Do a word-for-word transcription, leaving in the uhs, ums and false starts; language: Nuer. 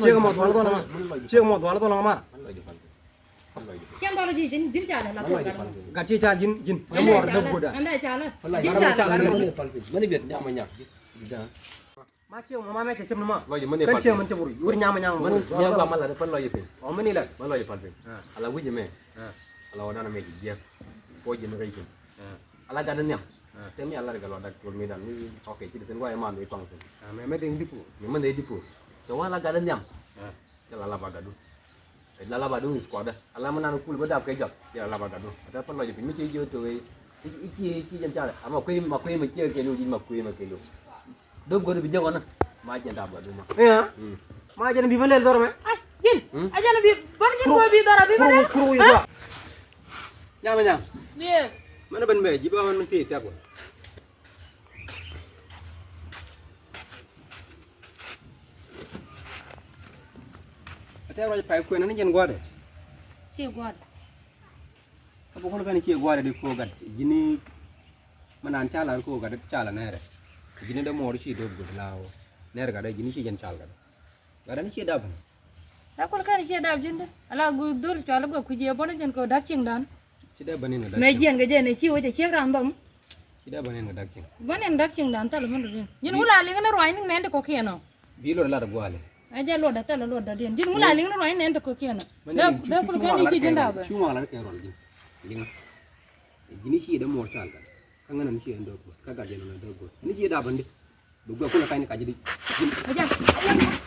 Ciek mɔ dhual dhual ma. Ciek mɔ dhual dhual ma. Ciɛn dhɔl ji̱ ji̱n ji̱n ca lɛ la kɔn gat. Gat ci ca ji̱n ji̱n. Ɛn muɔr däk guda. Ɛn dɛ ca lɛ. Ji̱n ca lɛ. Mani biet nyama nyam. Ma ciek mɔ ma mɛ cɛ cem ni ma. Lɔc mani. Kɛn ciek mɛn cɛ buri wur nyama nyama. Mani nyama ma la de pal lɔc piny. Ɔ mani la. Ma lɔc pal piny. Ala wi̱c mɛ. Ala wä dan mɛ ji̱ jiɛk. Four generation. Ala gat ni nhiam. Te mi ala de gat lɔ dak tuɔl mi dan mi. Ok, ci de sen wa ma mi kɔŋ sen. Mɛ mɛ de dipu. Mɛ mɛ de dipu. Te wa ala gat ni nhiam. Cɛ la lap a gatdu. Cɛ la lap a gatdu ŋi̱th kuɔtdä. A la mi nan kul bä dap kɛ jɔak. Cɛ la lap a gatdu. Ɛ tɛ pä lɔc piny mi ci jiö to̱ i̱ ci i̱ ci jɛn calɛ. Ama kui̱ ma kui̱ ma ciɛ kɛ li̱w ji̱ ma kui̱ ma kɛ li̱w. Dop go̱ri bi jiäk ɣɔnä. Ma jɛn dap gatdu ma. Ëë. Ma jɛn bi ma lɛl dhɔr mɛ. Ai ji̱n. A jɛn bi bän ji̱n kɛ bi dhɔr a bi ma lɛl. Kuru wi̱i̱ kua. Nyam nyam. Biɛ. Mɛn ben bɛ ji̱ ba mɛn mi ti tɛk wä. Ɛ tɛk ruac pay kuɛn ni jɛn gua̱dɛ. Ci gua̱dɛ. Kä bä kɔn kɛn ci gua̱dɛ di ko̱ gat ji̱ni. Mɛ nan calar ko̱ gat calar nɛrɛ. Ji̱ni dee muɔɔr ci dee gua̱dɛ la wä nɛrɛ gat ji̱ni ci jɛn cal gat. Gat ni ci dap. Ɛ kul kɛn ci dap ji̱n dee ala gua̱dɛ dhol cɔal gua̱dɛ kui̱ jiɛ bɔn jɛn ko̱ dak ciŋdan. Ci dee bä nin kɛ dak ciŋ. Mɛ jiɛn kɛ jɛn ci wä cɛ ciek ram bä mɔ. Ci dee bä nin kɛ dak ciŋ. Bä nin dak ciŋdan thal mɛ dee. Nyin wula liŋ ni ruany ni nɛn ti kɔkiɛn ɔ. Bi luɔt lat guali. Ɛ jɛ luɔt da thal luɔt da diɛn. Jin wula liŋ ni ruany ni nɛn ti kɔkiɛn ɔ. Dee kul kɛn ci ji̱n dap bɛ. Cu ŋuak lat kɛ ruany ji̱n. Liŋ. Ji̱n ci dee muɔr cal kan. Kä ŋän ni ci ɛn dee guɔt. Kä gat jɛn ni dee guɔt. Ni ci dap bä ni. Bi guɛ kulɛ kany ni kac di. Aja, aja.